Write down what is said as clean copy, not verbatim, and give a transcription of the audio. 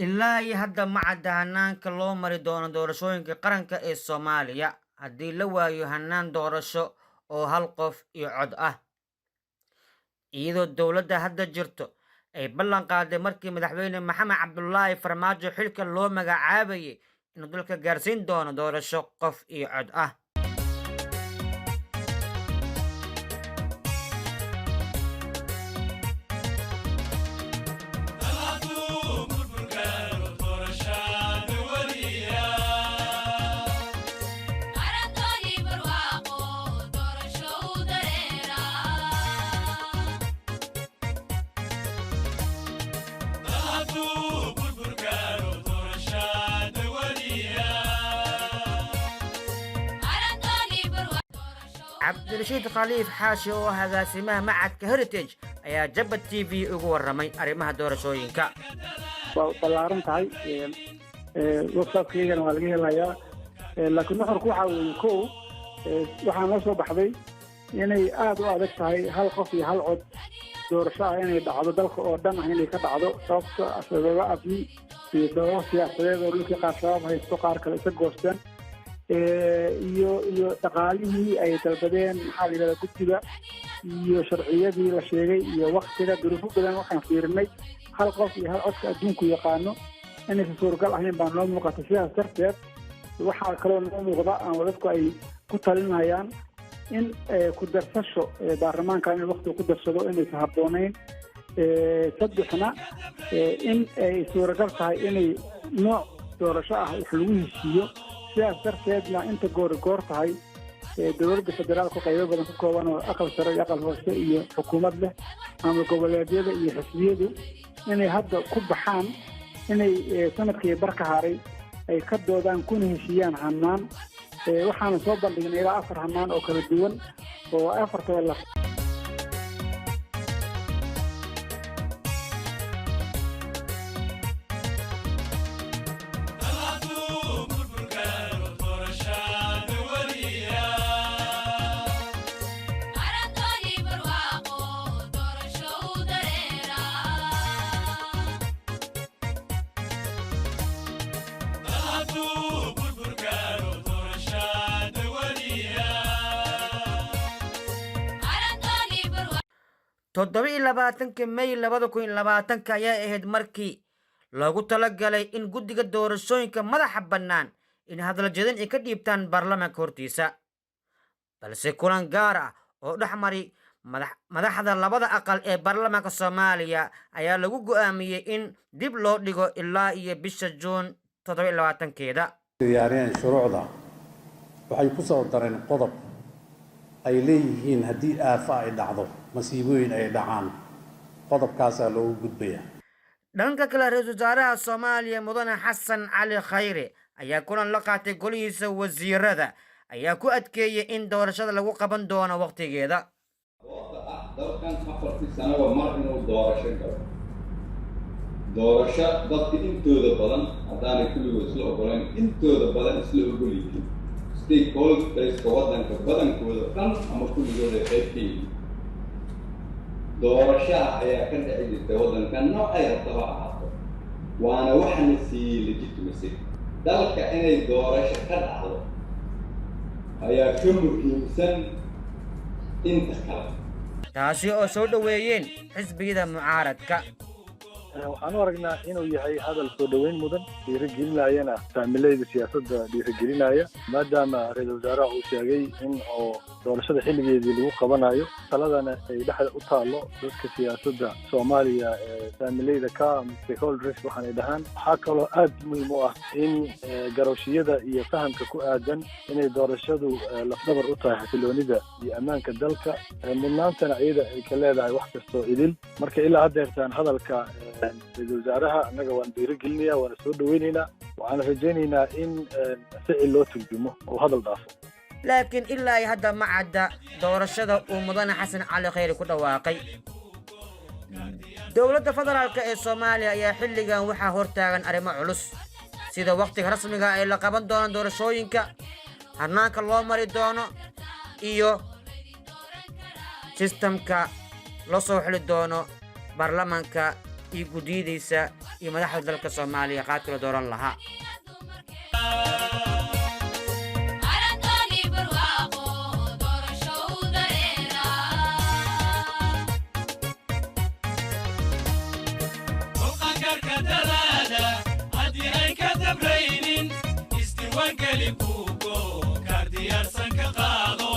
Ilaa iyo hadda ma cadda hanaanka loo mari doono doorashooyinka qaranka ee Soomaaliya haddii la waayo hannaan doorasho oo hal qof iyo cod ah, iyadoo dowladda hadda jirto ay ballan qaaday markii Madaxweyne Maxamed Cabdulaahi Farmaajo xilka loo magacaabayay inuu dalka gaarsiin doono doorasho qof iyo cod ah. Cabdirashiid Khaliif Xaashi oo ah agaasimaha Macadka Heritage ayaa Jabba TV ugu warramay arrimaha doorashooyinka. Waa ballaaran tahay, website-kaygana waa laga helayaa, laakiin nuxurku waxaa weeye: kow, waxaa noo soo baxday inay aada u adag tahay hal qof iyo hal cod doorasho ah inay dhacdo dalka oo dhan ah inay ka dhacdo, sababto sababo amni iyo sababo siyaasadeed oo dhulkii qaar Shabaab haysto, qaar kale isa goosteen, iyo dhaqaalihii ay dalbadeen, maxaa la yidhahdaa, guddiga iyo sharciyadii la sheegay iyo waktiga, duruufo badan. Waxaan fiirinay hal qof iyo hal codka adduunku yaqaano inaysan suuragal ahayn baa noo muuqata. Sidaas darteed waxaa kaloo noo muuqda ama dadku ay ku talinayaan in ku darsasho baarlamaanka in waktiga ku darsado inaysan habboonayn. Saddexna, in ay suuragal tahay inay nooc doorasho ah wax lagu heshiiyo. Sidaas darteedna inta goori goor tahay, dowladda federaalku qaybo badan ka kooban oo aqal sare iyo aqal hoose iyo xukuumad leh ama goboleedyada iyo xisbiyadu inay hadda ku baxaan inay sanadkii barka haray ay ka doodaan kuna heshiiyaan hannaan. Waxaana soo bandhignay ilaa afar hannaan oo kala duwan oo afartaba la 27-ka May 2020-ka ayaa ahayd markii loogu talagalay in guddiga doorashooyinka madaxa bannaan in hadal jeedin ay ka dhiibtaan baarlamaanka hortiisa, balse kulan gaar ah oo dhex mari madaxda labada aqal ee baarlamaanka Soomaaliya ayaa lagu go'aamiyey in dib loo dhigo ilaa iyo bisha Juun 27-keeda. Diyaariyeen shuruucda waxay ku soo dareen qodob ay leeyihiin haddii aafo ay dhacdo, masiibooyin ay dhacaan, qodobkaasaa loogu gudbaya. Dhanka kale, ra-iisul wasaaraha Soomaaliya Mudane Xasan Cali Khayre ayaa kulan la qaatay golihiisa wasiirada ayaa ku adkeeyey in doorashada lagu qaban doono wakhtigeeda. Dooda ah dalkan 4-tii sanaba mar inuu doorasho galo, doorasho dadka intooda badan haddaanay kulligood isla ogolayn, intooda badan isla ogol yihiin, stakeholderska waddanka badankooda dhan ama kulligood ay qayb ka yihiin, doorashaha ayaa ka dhici jirtay waddankan noocay rabtaba ahaato, waana waxana siiyey legitimacy dalka. Inay doorasho ka dhacdo ayaa ka muhiimsan inta kale. Taasi oo soo dhoweeyeen xisbiyada mucaaradka. Waxaan u aragnaa inuu yahay hadal soo dhoweyn mudan, dhiirigelinayana saamilayda siyaasadda dhiirigelinaya, maadaama ra-iisul wasaaraha uu sheegay in oo doorashada xilligeedii lagu qabanayo, taladana ay dhexda u taallo dadka siyaasadda Soomaaliya ee saamilayda ka stakeholders waxaanay dhahaan. Waxaa kaloo aad muhiim u ah in garowshiyada iyo fahamka ku aadan inay doorashadu lafdhabar u tahay xasiloonida iyo ammaanka dalka, mudnaantana iyada ay ka leedahay wax kastoo idil. Marka ilaa haddeertaan hadalka ra-iisul wasaaraha annaga waan dhiirigelinaya, waana soo dhoweynaynaa, waxaana rajaynaynaa in ficil loo turjumo oo hadal dhaafo. Laakiin ilaa iyo hadda ma cadda doorashada uu Mudane Xasan Cali Khayre ku dhawaaqay. Dowladda federaalka ee Soomaaliya ayaa xilligan waxaa hortaagan arrimo culus, sida wakhtiga rasmiga ee la qaban doono doorashooyinka, hannaanka loo mari doono iyo sistamka loo soo xili doono baarlamaanka iyo guddiyadiisa. iyo madaxda dalka Soomaaliya qaabkii la dooran lahaa. Qaangaarka dadaada haddii ay ka dabraynin, isdiiwaangeli buugo kaar diyaarsan ka qaado.